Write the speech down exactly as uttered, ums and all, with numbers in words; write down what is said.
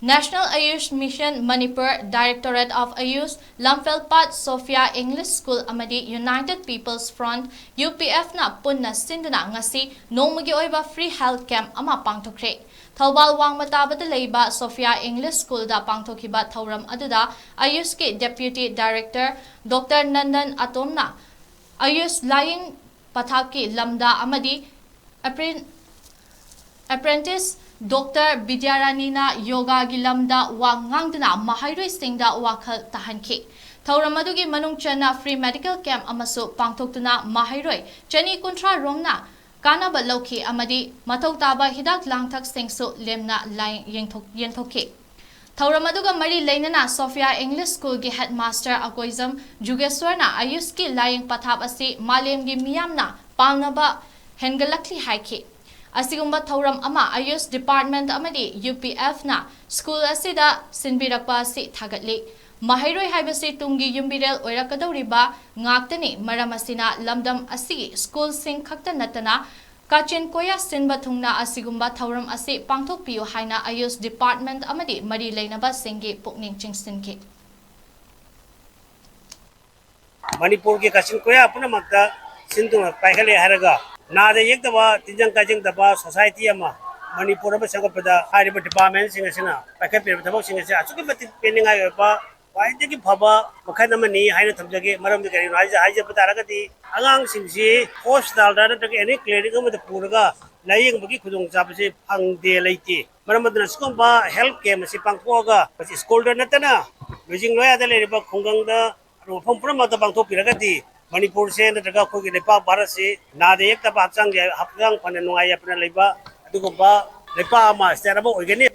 National Ayush Mission Manipur, Directorate of Ayush, Lamfelpat Sophia English School ꯑꯃꯗꯤ United People's Front, UPF ꯅ ꯄꯨꯟꯅ ꯁꯤꯟꯗꯨꯅ ꯉꯁꯤ ꯅꯣꯡꯃꯒꯤ ꯑꯣꯏꯕ free health camp ꯑꯃ ꯄꯥꯡꯊꯣꯛꯈ꯭ꯔꯦ꯫ ꯊꯧꯕꯥꯜ ꯋꯥꯡꯃ ꯇꯥꯕꯗ ꯂꯩꯕ Sophia English School ꯗ ꯄꯥꯡꯊꯣꯛꯈꯤꯕ ꯊꯧꯔꯝ ꯑꯗꯨꯗ AYUSH ꯀꯤ Deputy Director Doctor Nandan Atom ꯅ AYUSH ꯂꯥꯏꯌꯦꯡ ꯄꯊꯥꯞꯀꯤ ꯂꯝꯗ ꯑꯃꯗꯤ Appren-, Apprentice Doctor ꯕꯤꯗ꯭ꯌꯥꯔꯥꯅꯤꯅ ꯌꯣꯒꯥꯒꯤ ꯂꯝꯗ ꯋꯥ ꯉꯥꯡꯗꯨꯅ ꯃꯍꯩꯔꯣꯏꯁꯤꯡꯗ ꯋꯥꯈꯜ ꯇꯥꯍꯟꯈꯤ꯫ ꯊꯧꯔꯝ ꯑꯗꯨꯒꯤ ꯃꯅꯨꯡ ꯆꯟꯅ free medical camp ꯑꯃꯁꯨ ꯄꯥꯡꯊꯣꯛꯇꯨꯅ ꯃꯍꯩꯔꯣꯏ ꯆꯅꯤ ꯀꯨꯟꯊ꯭ꯔꯥ ꯔꯣꯝꯅ ꯀꯥꯟꯅꯕ ꯂꯧꯈꯤ ꯑꯃꯗꯤ ꯃꯊꯧ ꯇꯥꯕ ꯍꯤꯗꯥꯛ ꯂꯥꯡꯊꯛꯁꯤꯡꯁꯨ ꯂꯦꯝꯅ ꯂꯥꯏ-, ꯌꯦꯡꯊꯣꯛ-, ꯌꯦꯟꯊꯣꯛꯈꯤ꯫ ꯊꯧꯔꯝ ꯑꯗꯨꯒ ꯃꯔꯤ ꯂꯩꯅꯅ Sophia English School ꯒꯤ headmaster ꯑꯀꯣꯏꯖꯝ ꯖꯨꯒꯦꯁ꯭ꯋꯔꯅ AYUSH ꯀꯤ ꯂꯥꯏꯌꯦꯡ ꯄꯊꯥꯞ ꯑꯁꯤ ꯃꯥꯂꯦꯝꯒꯤ ꯃꯤꯌꯥꯝꯅ ꯄꯥꯝꯅꯕ ꯍꯦꯟꯒꯠꯂꯛꯂꯤ ꯍꯥꯏꯈꯤ꯫ ꯑꯁꯤꯒꯨꯝꯕ ꯊꯧꯔꯝ ꯑꯃ AYUSH department ꯑꯃꯗꯤ UPF ꯅ school ꯑꯁꯤꯗ ꯁꯤꯟꯕꯤꯔꯛꯄ ꯑꯁꯤ ꯊꯥꯒꯠꯂꯤ꯫ ꯃꯍꯩꯔꯣꯏ ꯍꯥꯏꯕꯁꯤ ꯇꯨꯡꯒꯤ ꯌꯨꯝꯕꯤꯔꯦꯜ ꯑꯣꯏꯔꯛꯀꯗꯧꯔꯤꯕ ꯉꯥꯛꯇꯅꯤ꯫ ꯃꯔꯝ ꯑꯁꯤꯅ ꯂꯝꯗꯝ ꯑꯁꯤꯒꯤ school ꯁꯤꯡ ꯈꯛꯇ ꯅꯠꯇꯅ ꯀꯥꯆꯤꯟ ꯀꯣꯌꯥ ꯁꯤꯟꯕ ꯊꯨꯡꯅ ꯑꯁꯤꯒꯨꯝꯕ ꯊꯧꯔꯝ ꯑꯁꯤ ꯄꯥꯡꯊꯣꯛꯄꯤꯌꯨ ꯍꯥꯏꯅ AYUSH department ꯑꯃꯗꯤ ꯃꯔꯤ ꯂꯩꯅꯕꯁꯤꯡꯒꯤ ꯄꯨꯛꯅꯤꯡ ꯆꯤꯡꯁꯤꯟꯈꯤ꯫ ꯃꯅꯤꯄꯨꯔꯒꯤ ꯀꯥꯆꯤꯟ ꯀꯣꯌꯥ ꯄꯨꯝꯅꯃꯛꯇ ꯁꯤꯟ ꯊꯨꯡꯅ ꯄꯥꯏꯈꯠꯂꯦ ꯍꯥꯏꯔꯒ, ꯅꯥꯗ ꯌꯦꯛꯇꯕ, ꯇꯤꯟꯖꯪ ꯀꯥꯏꯖꯪꯗꯕ society ꯑꯃ ꯃꯅꯤꯄꯨꯔ ꯑꯃ ꯁꯦꯝꯒꯠꯄꯗ ꯍꯥꯏꯔꯤꯕ department ꯁꯤꯡ ꯑꯁꯤꯅ ꯄꯥꯏꯈꯠꯄꯤꯔꯤꯕ ꯊꯕꯛꯁꯤꯡ ꯑꯁꯤ ꯑꯁꯨꯛꯀꯤ ꯃꯇꯤꯛ ꯄꯦꯟꯅꯤꯡꯉꯥꯏ ꯑꯣꯏꯕ, ꯈ꯭ꯋꯥꯏꯗꯒꯤ ꯐꯕ ꯃꯈꯜ ꯑꯃꯅꯤ ꯍꯥꯏꯅ ꯊꯝꯖꯒꯦ꯫ ꯃꯔꯝꯗꯤ ꯀꯔꯤꯒꯤꯅꯣ ꯍꯥꯏꯖ-, ꯍꯥꯏꯖꯕ ꯇꯥꯔꯒꯗꯤ, ꯑꯉꯥꯡꯁꯤꯡꯁꯤ hospital ꯗ ꯅꯠꯇ꯭ꯔꯒ any clinic ꯑꯃꯗ ꯄꯨꯔꯒ ꯂꯥꯌꯦꯡꯕꯒꯤ ꯈꯨꯗꯣꯡꯆꯥꯕꯁꯤ ꯐꯪꯗꯦ, ꯂꯩꯇꯦ꯫ ꯃꯔꯝ ꯑꯗꯨꯅ ꯁꯤꯒꯨꯝꯕ health camp ꯑꯁꯤ ꯄꯥꯡꯊꯣꯛꯑꯒ ꯃꯁꯤ school ꯗ ꯅꯠꯇꯅ ꯂꯣꯏꯖꯤꯡ ꯂꯣꯌꯥꯗ ꯂꯩꯔꯤꯕ ꯈꯨꯡꯒꯪꯗ ꯃꯐꯝ ꯄꯨꯝꯅꯃꯛꯇ ꯄꯥꯡꯊꯣꯛꯄꯤꯔꯒꯗꯤ ꯃꯅꯤꯄꯨꯔꯁꯦ ꯅꯠꯇ꯭ꯔꯒ ꯑꯩꯈꯣꯏꯒꯤ ꯂꯩꯄꯥꯛ ꯚꯥꯔꯠꯁꯦ ꯅꯥꯗ ꯌꯦꯛꯇꯕ, ꯍꯛꯆꯥꯡꯒꯤ, ꯍꯛꯆꯥꯡ ꯐꯅ ꯅꯨꯡꯉꯥꯏ ꯌꯥꯏꯐꯅ ꯂꯩꯕ ꯑꯗꯨꯒꯨꯝꯕ ꯂꯩꯄꯥꯛ ꯑꯃ, state ꯑꯃ ꯑꯣꯏꯒꯅꯤ꯫